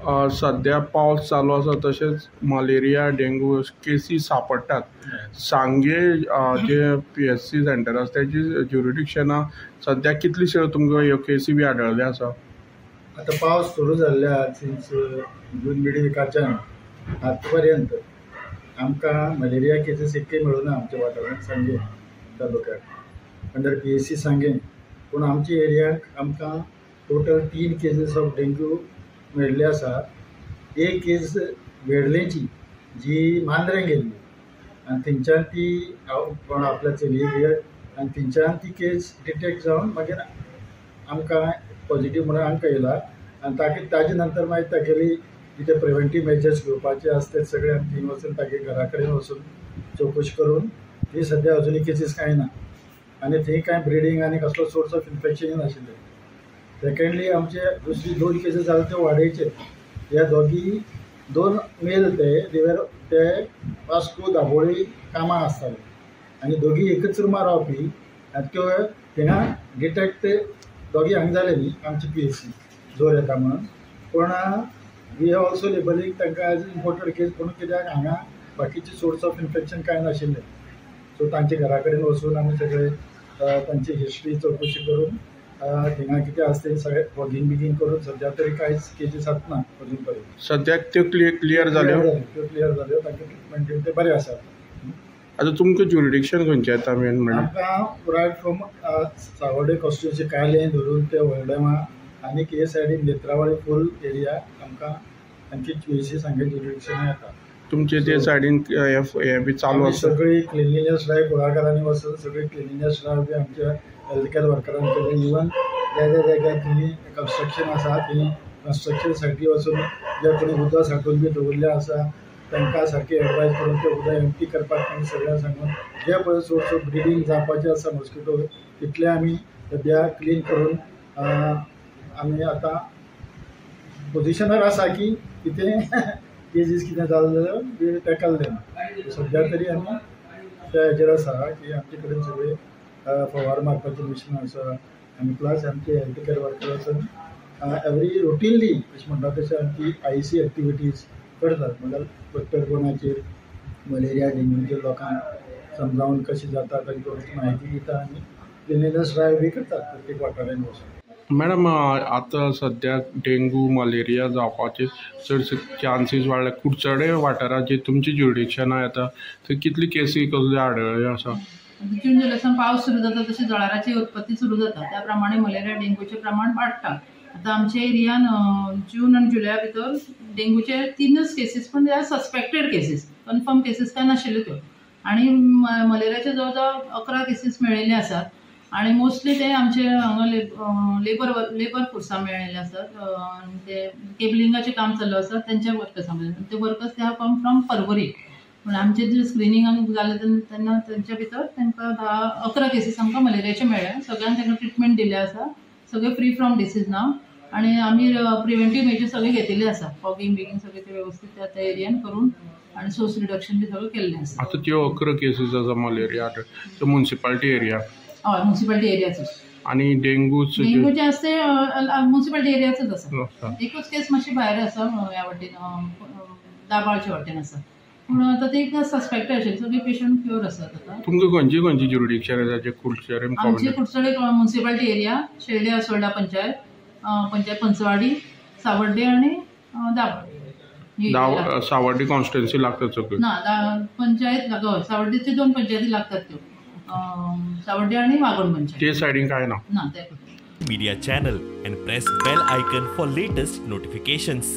सद्या पावस चालू आसा, तशेंच मलेरिया डेंगू केसी सापडटात. सांगे जे PHC centre आसा तेजी ज्युरिडिक्शनां सद्या कितलीश्यो तुमकां ह्यो केसी बी आढळ्ळे आसा? आतां पावस सुरू जाल्ल्या सिन्स जून मिड विकाच्यान आतां पर्यंत आमकां मलेरिया केसीस एकय मेळूना आमच्या वाठारांत सांगें तालुक्याक अंडर PHC सांगें. पूण आमच्या एरियाक आमकां टोटल 3 केसीस ऑफ डेंग्यू मेळिल्ले आसा. एक केस वेडलेची जी मांद्रें गेल्ली आनी थंयच्यान ती कोण आपल्या चलयेक आनी थंयच्यान ती केस डिटेक्ट जावन मागीर आमकां पॉझिटीव म्हणून आमकां येयला. आनी ताजे नंतर मागीर तागेली कितें प्रिवेंटीव मेजर्स घेवपाचे आसा ते सगळे आमी थंय वचून तागे घरा कडेन वचून चवकशी करून ती सद्या अजुनूय केसीस कांय ना आनी थंय कांय ब्रिडींग आनी कसलो सोर्स ऑफ इन्फेक्शन नाशिल्लें. सेकेंडली आमचे दुसरी 2 केसीस जाले त्यो वाडेचे. ह्या दोगी 2 मेल ते देवर ते वास्को दाबोळी कामां आसताले आनी दोगी एकच रुमार रावपी आनी त्यो थिंगा डिटेक्ट दोगी हांगा जाले न्ही आमची PHC जोर येता म्हणून. पूण we have also labelling तांकां एज इम्पोर्टेड केस पूण कित्याक हांगा बाकीचे सोर्स ऑफ इन्फेक्शन कांय नाशिल्लें. सो तांच्या घरा कडेन वचून आमी सगळे तांची हिस्ट्री चवकशी करून थिंगा कितें आसा तें सगळें फॉगींग बिगींग करून सद्या तरी कांयच केसीस ना अजून पर्यंत. सद्याक त्यो क्लियर जाल्यो? त्यो क्लियर जाल्यो, तांकां ट्रिटमेंट दिवन ते बरे आसात. आतां तुमकां ज्युरिडिक्शन खंयचें येता मेन म्हणल्यार? आमकां रायट फ्रॉम सावर्डे कॉन्स्टिट्युएन्सी कायलें धरून ते व्हडलेमा आनी हे सायडीन नेत्रावळी फूल एरिया आमकां आमची PHC सांगें ज्युरिडिक्शनां येता. तुमचे ते सायडीन हे बी चालू आसा? सगळी क्लिनलीनेस ड्रायव्ह कुळागरांनी वचून सगळी क्लिनलीनेस ड्रायव्ह बी आमच्या हेल्थ केअर वर्करान केले. इवन ज्या ज्या जाग्यार थंय कन्स्ट्रक्शन आसा थंय कन्स्ट्रक्शन सायटी वचून जे कोणी उदक सांठोवन बी दवरिल्लें आसा तांकां सारकें एडवायज करून तें उदक एम्प्टी करपाक तांकां सगळ्यांक सांगून जे पळय सोर्स ऑफ ब्रिडींग जावपाचें आसा मॉस्किटो तितलें आमी सद्या क्लीन करून आमी आतां पोजिशनार आसा की कितें केजीस कितें जालें जाल्यार we tackle them. सद्या तरी आमी त्या हेजेर आसा की आमचे कडेन सगळे फवारो मारपाचें मशीन आसा आनी प्लस आमचे हेल्थ केअर वर्कर वचून एवरी रुटीनली अशें म्हणटा तशें आमची IEC activities करतात. म्हणल्यार वेक्टरबोर्नाचेर मलेरिया डेंग्यूचेर लोकांक समजावन कशें जाता ताची म्हायती दिता आनी क्लिनलीनेस ड्रायव्ह बी करतात प्रत्येक वाठारांत वचून. मॅडम, आतां सद्या डेंगू मलेरिया जावपाचे चडशे चान्सीस वाडल्या. कुडचडे वाठारांत जे तुमची ज्युरिडिक्शनां येता थंय कितली केसी कसल्यो आढळ्ळ्यो आसा? जून जुलयासान पावस सुरू जाता तशी जळाराची उत्पत्ती सुरू जाता, त्या प्रमाणे मलेरिया डेंगूचें प्रमाण वाडटा. आतां आमच्या एरियान जून आनी जुलया भितर डेंगूचे 3 केसीस, पण ते सस्पेक्टेड केसीस, कन्फर्म केसीस काय नाशिल्ल्यो त्यो. आनी मलेरियाचे जवळ जवळ 11 केसीस मेळिल्ले आसात आनी मोस्टली ते आमचे हांगा लेबर फोर्सा मेळिल्ले आसात. ते केबलिंगाचें काम चालू आसा तेंच्या वर्कर्सां, ते वर्कर्स ते कम फ्रॉम पर्वरी. पूण आमचे जे स्क्रिनींग जालें तेन्ना तेंच्या भितर तांकां 10-11 केसीस आमकां मलेरियाचे मेळ्ळे. सगळ्यांक तांकां ट्रिटमेंट दिल्ले आसा, सगळे फ्री फ्रॉम डिसीज ना. आनी आमी प्रिवेंटीव मेजर्स सगळे घेतिल्ले आसा, फॉगींग बिगींग सगळें ते वेवस्थीत त्या त्या एरियान करून आनी सोर्स रिडक्शन बी सगळें केल्लें आसा. आतां त्यो 11 केसीस आसा मलेरिया त्यो मुन्सिपालिटी एरिया? हय, मुन्सिपालिटी एरियाचो. आनी डेंगूचे आसा ते मुन्सिपालिटी एरियाचोच आसा. एकूच केस मातशी भायर आसा, ह्या वाटेन दाबाळचे वाटेन आसा, पूण आतां ते एक सस्पेक्टेड आशिल्ले, सगळे पेशंट क्युअर आसात आतां. तुमकां खंयची खंयची ज्युरिडिक्शन आसा जे कुडचडे? आमचे कुडचडे मुन्सिपालिटी एरिया, शेल्डे असोल्डा पंचायत, पंचायत पंचवाडी, सावर्डे आनी दाबाळ. सावर्डे कॉन्स्टिट्युएन्सी लागता सगळी? ना, पंचायत हय, सावर्डेचे 2 पंचायती लागतात त्यो, सावर्डे आनी वागण पंचायत. ते सायडीन काय ना? ना, ते media channel and press bell icon for latest notifications.